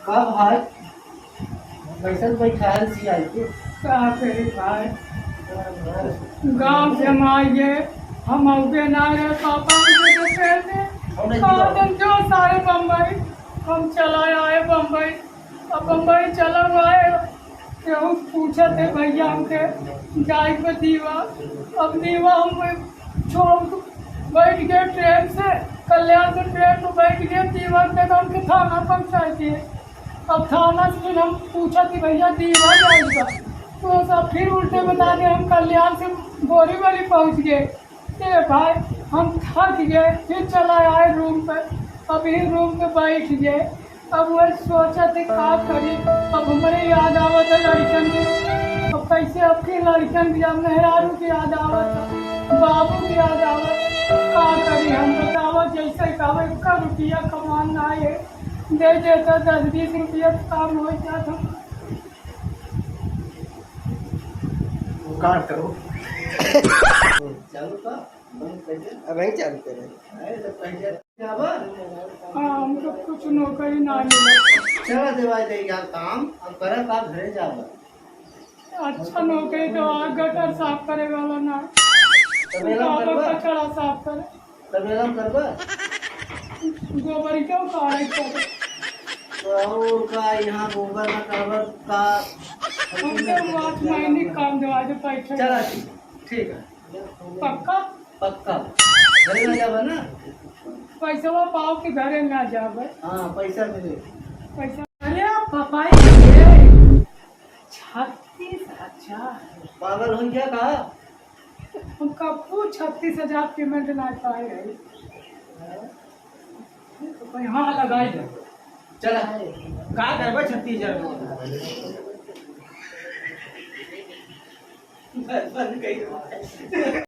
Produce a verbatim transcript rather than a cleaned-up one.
का भाई, कैसन बैठा है सियाई के? का कही भाई, गाँव से हम आइए, हम अउबे ना रहे, पापा के तो कहते, हम नहीं कहा दिया। तुम जो सारे बम्बई, हम चला आए बम्बई। अब बम्बई चला आए, केहू पूछत है भैया हमके जाए के दीवा। अब दीवा हम छोड़ बैठ गए ट्रेन से, कल्याण से ट्रेन में बैठ गए, दीवा के हमके थाना पहुँचाई दिए। अब थाना से फिर हम पूछा कि भैया दीवा जाएगा, तो सब फिर उल्टे बता दे, हम कल्याण से बोरीवली पहुँच गए। ए भाई, हम थक गए, फिर चला आए रूम पे। अब यही रूम पे बैठ गए। अब वह सोचा थे का करी, अब हमरे याद आवत है लड़कन के। अब कैसे अब के लड़कन की, अब मेहरारू की याद आवत है, बाबू की याद आवत है, का करी हम, बतावा। जैसे का एक रुपया कमान ना है, दे देता, दस बीस रुपया तो काम हो जाता। काट करो। चालू का? बंद कर दे। अब वहीं चालू करे। अरे तो पहले जावा। हाँ, हमको कुछ नौकरी ना मिले। चला देवा दे यार काम, अब करे का घरे जावा। अच्छा नौकरी तो आ, गटर साफ करे वाला ना। तबेला में बाबा करबा? कचरा साफ करे। तबेला में करबा? गोबर के उखाड़े करे। तो और का यहाँ गोबर ना करबा का? हमके वॉचमैन काम देवा दे, पैसा। चला ठीक, ठीक है। पक्का? पक्का। घरे ना जाबा ना? पैसवा पाओ कि घरे ना जाबे। हाँ, पैसा मिले। पैसा। अरे पापा, ये छत्तीस हजार। पागल हो गया का? हम कबू छत्तीस हजार पेमेंट ना पाए है। तो भाई, हाँ, लगाई दे। चला, का करबे छत्तीस हजार में? बंद कर।